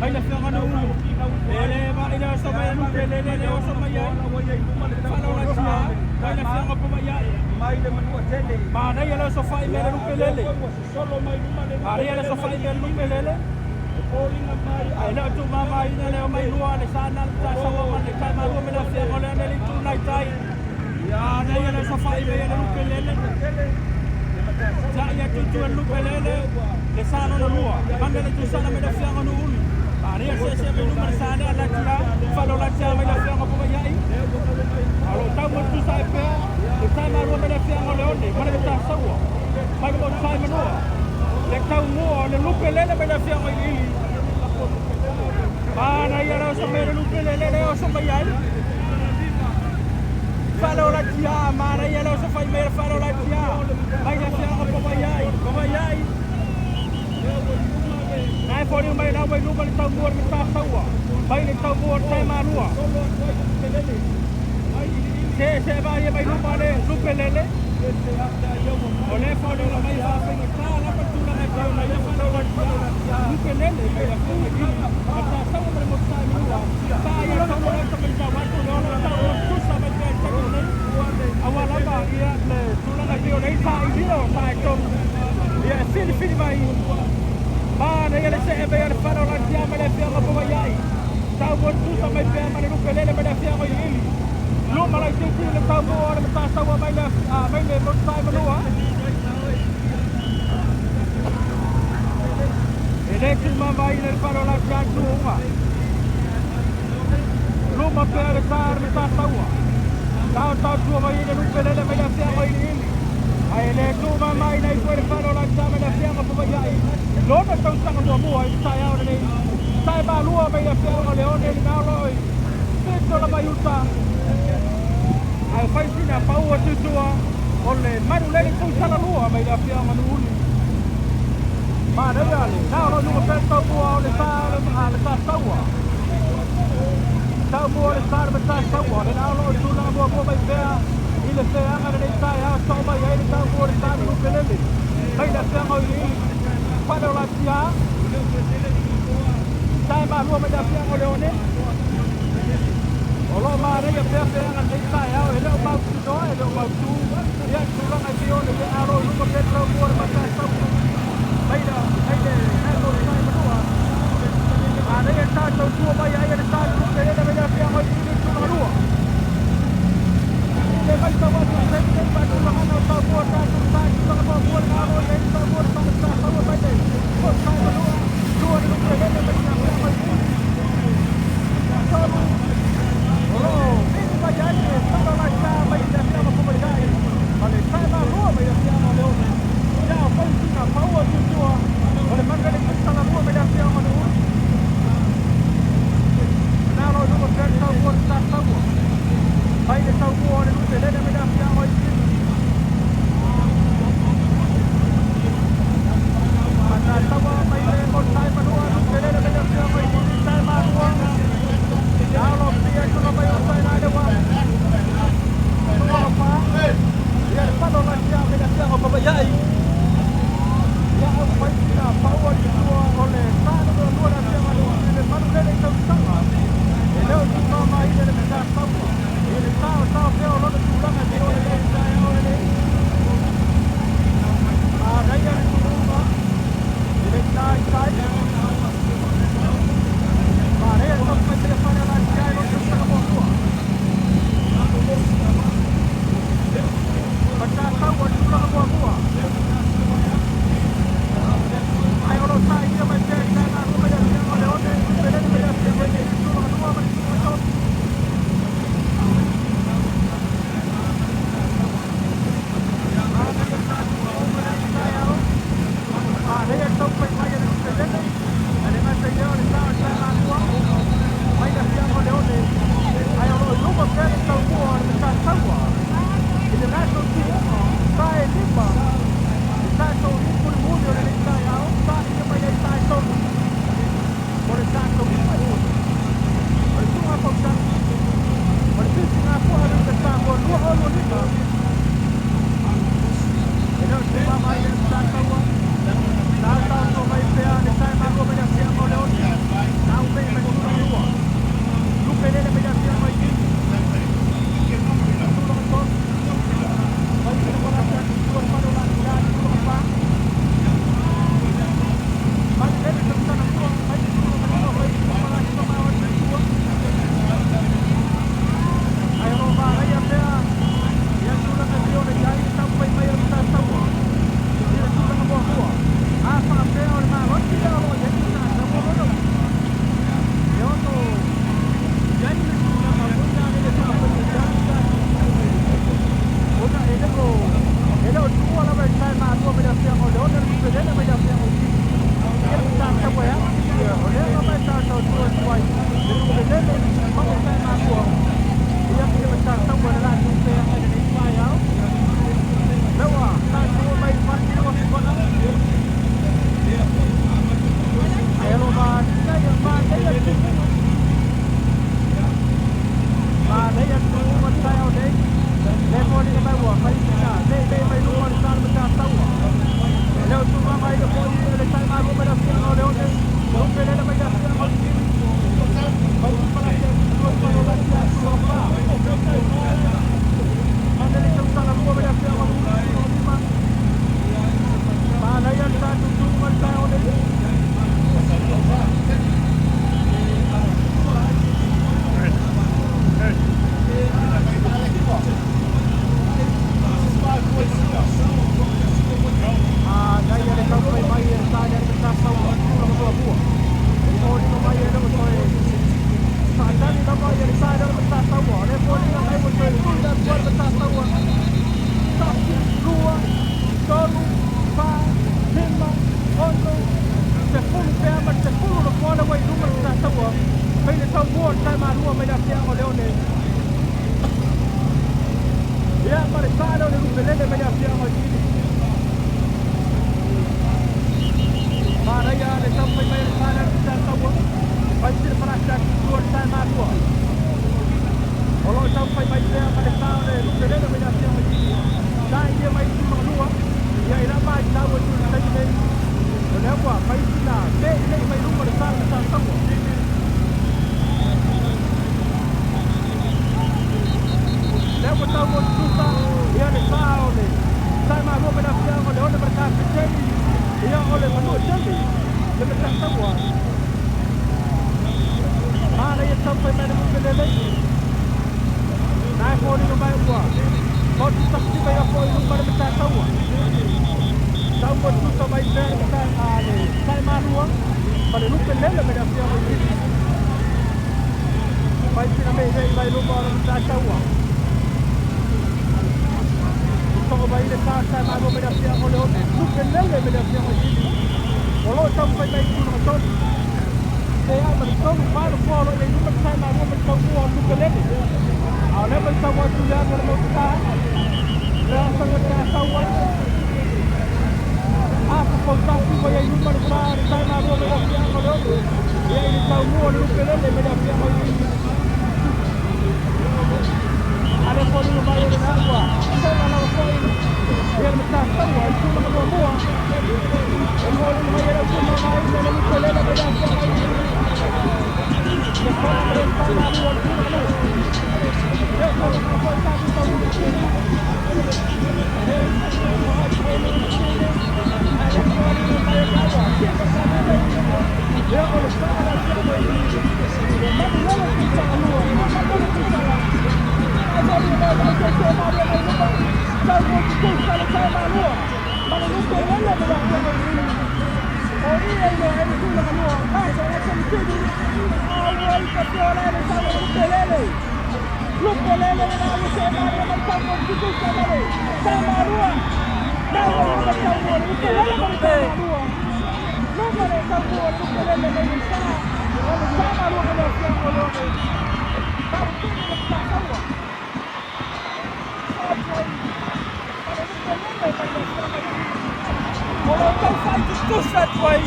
Mai le afioga Nuuunu. E le va i le oso mai lupe lele le oso mai ai. Faalaolatia mai le afioga Pamaiai. Mai le manua tele. Manaia le oso fai me le lupe lele. Ua sosolo mai luma le Manaia le oso fai me le lupe lele. Foliga mai Ae le o tuumamaina le omai lua le sa na le matasaua ma le taimalua me le afioga o Leone le itu nai tai. Manaia le oso fai me le lupe lele. Ta'i atu e lupe lele le sa lona lua. Mane le tusana me le afioga Nuuunu. Manaia se se me luma le sa le alatia. Faalaolatia mai le afioga Pamaiai. Alo tau mo tusa e pea. Le taimalua me le afioga o Leone ma le matasaua. Mai le mo tai manua. Le tau mua le lupe lele mai le afioga Iliili. Manaia le oso mai le lupe lele le oso mai ai. Faalaolatia, manaia le oso fai mai le faalaolatia. Mai le afioga Pamaiai, Pamaiai. Nai foliu mai lau mai luma le taumua le matasaua. Mai le taumua le taimalua. Se se va ia mai luma le lupe lele. O le foliu mai faafaigata lava tulaga e pei ona ia faalaolatia. Lupe lele mai le afioga Iliili. Matasaua ma le motutai manua. Sa ia tau o le mai tau atu le ona tau o tusa mai pea i taimi lenei. Aua lava ia le tulaga e pei ona i sa i lilo sa e tonu. Ia e filifili mai. Manaia le see mai o le faalaolatia mai le afioga Pamaiai. Tau mo tusa mai pea ma le lupe lele mai le afioga Iliili. Luma laitiiti le taumua o le matasaua mai le mai le motutai manua. E le tuumamaina le faalaolatia tuuga. Luma pea le sa o le matasaua. Tau tau tua mai le lupe lele mai le afioga Iliili. Ae le tuumamaina i foi le faalaolatia mai le afioga Pamaiai. Lona tausaga muamua i le taeao lenei. Taemalua mai le afioga Leone le nalo i pito lava i uta. Ae fai sina paua tutua o le manu lele tuisala lua mai le afioga Nuuunu. Manaia le nalo i luga pea le taumua o le sa o le tasaua. Taumua o le sa o le matasaua. Le nalo o tulaga muamua mai pea i le feaga lenei taeao tau mai ai le taumua o le sa o le lupe lele. Mai le afioga o Iliili. Faalaolatia. Taemalua mai le afioga o Leone. O lo manaia pea feaga lenei taeao e le o mautinoa e le o mautu. Ia tulaga e pei ona ia alo i luma pea le taumua o le matasaua. Mai le mai le nai manua. Manaia sa tautua mai ai le sa lupe lele mai le afioga o Iliili tulaga lua. Le mai tau atu i taimi nei faatulagana o taumua sa sa tulaga muamua le alo i ai le taumua le sa matasaua mai le motutai manua. Lua le lupe lele mai le afioga o Iliili. Tolu. O lo o fili mai ai le faalaolatia mai le afioga Pamaiai. Ma le taemalua mai le afioga Leone. Ia o fai sina paua tutua o le manu lele tuisala lua. le afioga o Leone. Ia ma le sa lea o le lupelele mai le afioga o Sili. Manaia le taumafai mai o le sa lea o le Matataua. Fai sina falasi atu i tua o le sa e malua. O lo o taumafai mai pea ma le sa o le lupelele mai le afioga i Sili. Sailia mai i tulaga lua. Ia i la matau atu i le taimi nei, o lea ua fai sina meilei mai luma o le sa o le Matataua. Lea ua tau mo tutusa ia le sa o le sa e malua mai le afioga o Leone ma le kapeteni ia o le Manuatele le Matataua. Manaia taumafai mai le lupelele. Na e foliga mai ua motu tasi mai foi i luma le Matataua. Tau mo tutusa mai pea le le sa e malua ma le lupelele mai le afioga i Sili. Fai sina meilei mai luma o le Matataua. Sogo mai le sa sa e malua mai le afioga o Leone. Lupelele mai le afioga i Sili. O lo o taumafai mai i tulaga tolu. Se a ma le tolu fa le foa o lo o i luma le sa e malua ma le taumua o le lupelele. A o lea matau atu le aga o le motuka. Le asaga te asau ai. A fafautasi ua i ai luma le sa le sa e malua mai le afioga o Leone. Ia i le taumua o le lupelele mai le afioga i Sili. A le foliga mai o lena ua sela lava foi ia le Matataua i tulaga muamua. E foliga mai e lau tumamaina le lupelele mai le afioga i Sili. Le sa le sa e malua i tulaga lua. E foliga foi sa taumua. Ia o le sa le afioga i Sili. Manuele tulaga lua, manuele tulaga. Ai foliga mai mai se se maria mai luma. Tau mo tutusa le sa e malua. Ma le lupelele mai le afioga i Sili. O ia i le ele tulaga lua. Asa la se mutini. Ua i ka piola le sa le lupelele. Lupelele le na ua se maria mai tau mo tutusa le sa malua. Nai wa luma tau mo le lupelele ma le sa malua. Luma le tau mo le lupelele mai le sa. O le sa malua mai le afioga o Leone. Kapitene le Matataua. O lo o tau fai tutusa atu ai.